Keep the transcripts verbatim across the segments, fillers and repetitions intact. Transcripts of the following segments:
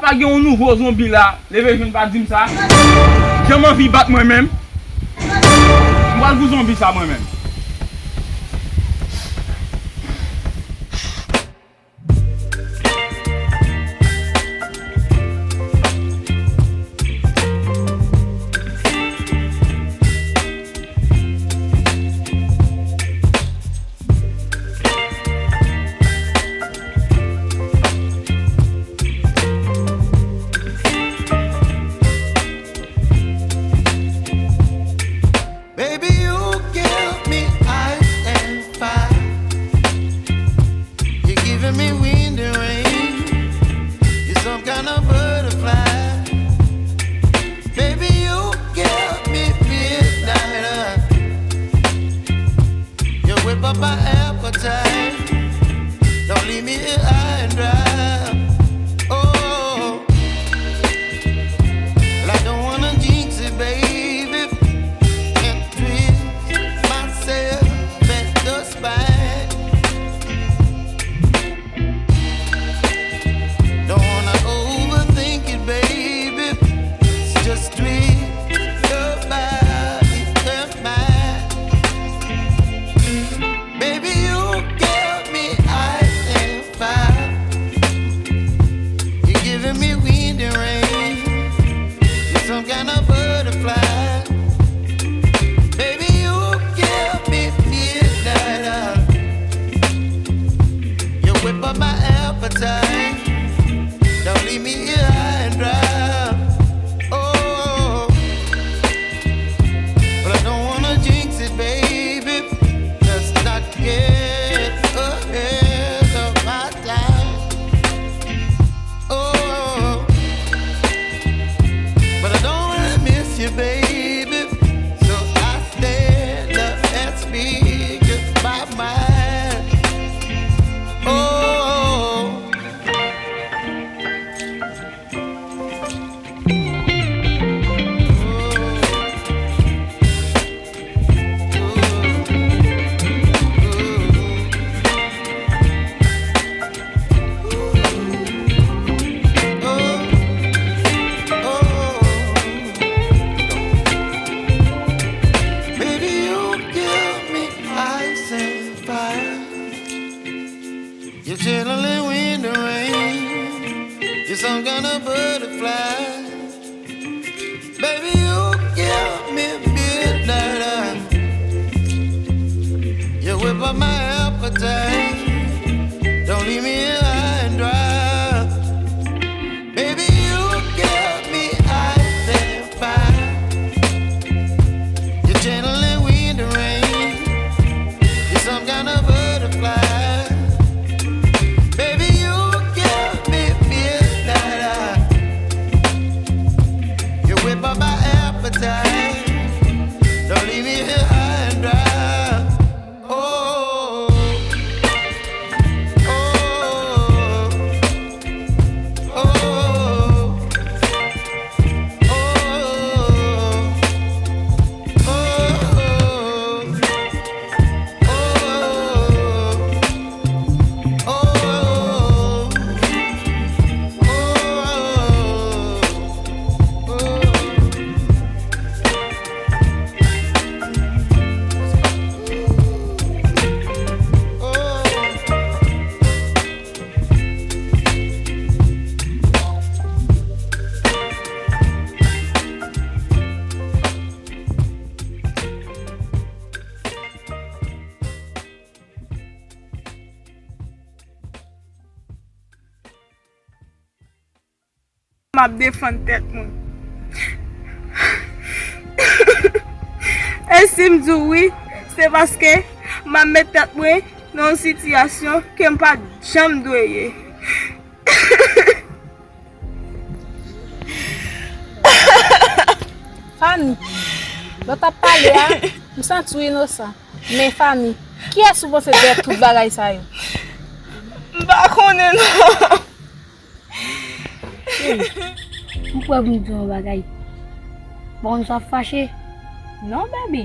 Pa gen yon nouvo zonbi la, leve jwenn pa di m sa. Jan m anvi bat mwen menm. M pral pou zonbi sa mwen menm. Baby, you give me ice and fire. You're giving me wind and rain. You're some kind of butterfly. Baby, you give me midnight oil. You whip up my appetite. Don't leave me here high and dry. Oh, well, I don't wanna jinx it, baby, and twist myself at the spine. Don't wanna overthink it, baby. Just twist your body and mine. Baby, you give me ice and fire. You're giving me wind and rain. You're some kind of butterfly. Baby, you give me midnight oil. You whip up my appetite. Don't leave me here high and dry. Oh, but I don't wanna jinx it, baby. Let's not get ahead of my time. Oh, but I don't wanna miss you, baby. So I stand up and speak just my mind. Oh. Baby, you give me ice and fire. You're channeling wind and rain. You're some kind of butterfly. Baby, you give me midnight oil. You whip up my appetite. Don't leave me here high and dry. Baby, you give me ice and fire. You're channeling wind and rain. You're some kind of butterfly. Baby, you give me midnight oil. You whip up my appetite. Don't leave me here high and dry. Oh, oh, oh, oh. M ap defann tèt mwen. E si m di w wi, se paske m ap met tèt mwen nan yon sitiyasyon ke m pa t janm dwe ye. Fanny, lè w t ap pale a, m santi w inosan. Men Fanny, kiyès ou panse dèyè tout bagay sa yo? M pa konnen non. Cheri, m prè pou m di w yon bagay. M pa konn si w ap fache. Non, baby.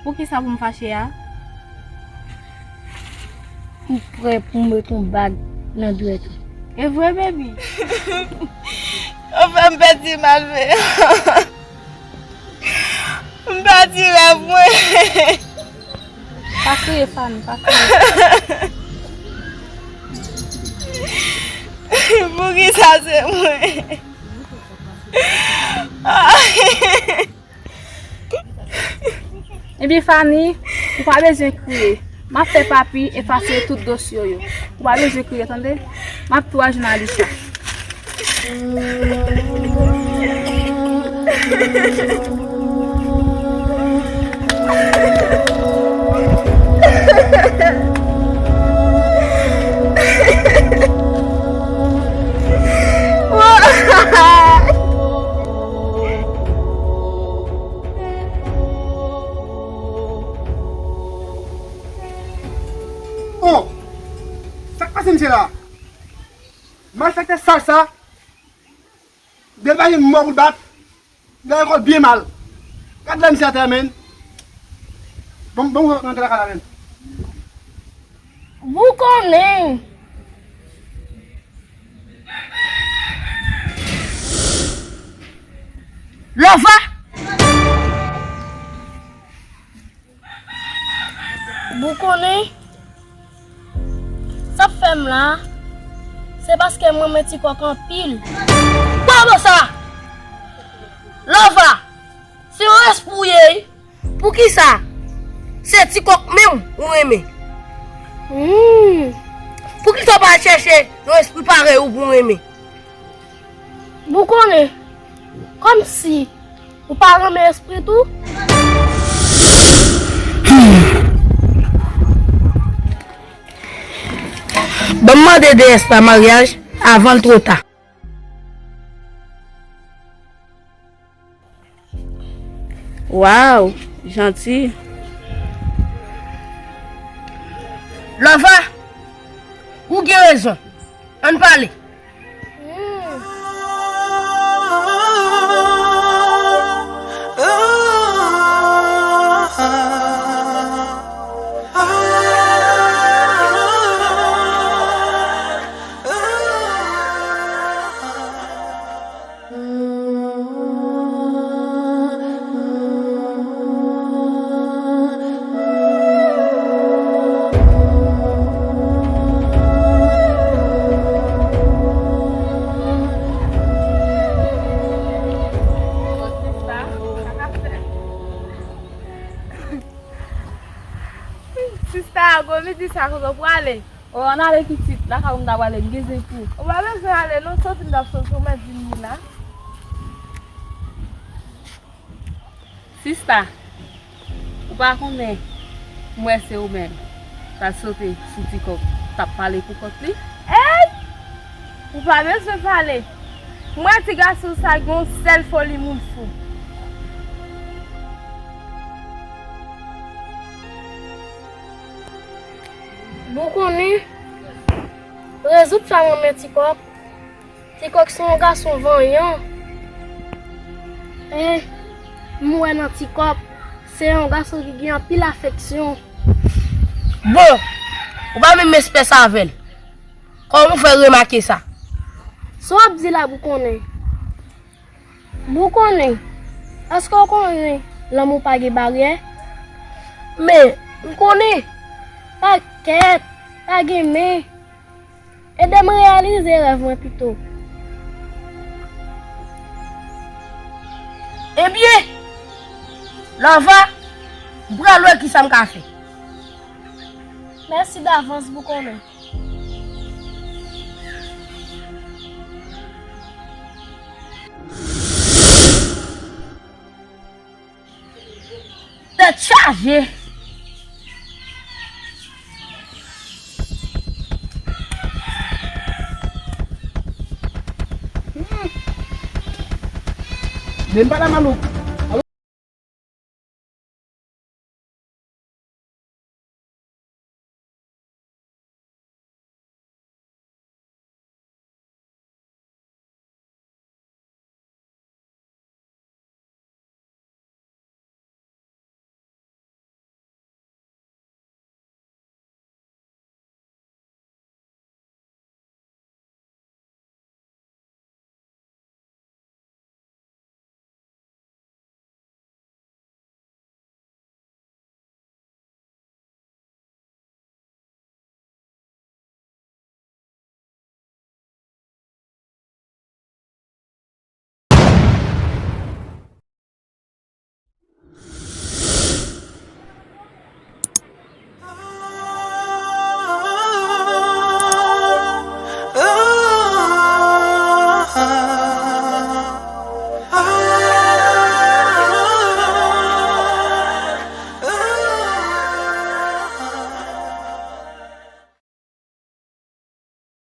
Poukisa pou m fache a? M prè pou m met yon bag nan dwèt ou. E vre, baby? Ou fè m pèdi malveyan. M pèdi rèv mwen. Pa kriye, Fanny, pa kriye. Poukisa se mwen? Ebyen, Fanny, ou pa bezwen kriye. M ap fè papi efase tout dosye w yo. Ou pa bezwen kriye, tande? M ap tou al jwenn Alisha. Oh! Sa k pase misye la? Malfektè sal sa. Bèl pa gen mò pou l bat. Li al lekòl byen mal. Gad la misye atè a, menn. Bon, bon, rantre lakay la, menn. Ou konnen. Lova! Ou konnen, sa k fè m la, se paske m renmen Ti Kòk anpil. Bravo sa! Lova, se yon espri w ye, wi. Poukisa? Se Ti Kòk menm ou renmen. Hmm. Poukisa w pa al chèche yon espri parèy ou pou w renmen? Ou konnen, kòmsi ou pa renmen espri tou? Ban m mande deyès la maryaj avan l twò ta. Waw, janti. Lova, ou gen rezon. Ann pale. Sista, gwo midi sa, kote w prale? O, ann ale pitit, lakay ou m ta prale, m gen zen pou. Ou pa bezwen ale non, soti m t ap soti, ou mèt vin li la. Sista, ou pa konnen, m wè se ou menm k al sote sou Ti Kòk, t ap pale pou kont li. Ey! Ou pa bezwen pale. M wè ti gason sa gen yon sèl foli moun fou. Bon, konnen, rezon k fè m renmen Ti Kòk, Ti Kòk se yon gason vanyan. E m wè nan Ti Kòk, se yon gason ki gen anpil afeksyon. Bon, ou pa menm espès avè l. Kòman w fè remake sa? Sa w ap di la, Boukonnen? Boukonnen, èske w konnen lanmou pa gen baryè? Men, m konnen. Pa kèt, pa gen men. Ede m reyalize rèv mwen pito. Ebyen, Lova, m pral wè kisa m ka fè. Mèsi davans, Boukonnen. Tèt chaje. Hmm. Men m pa ta malouk.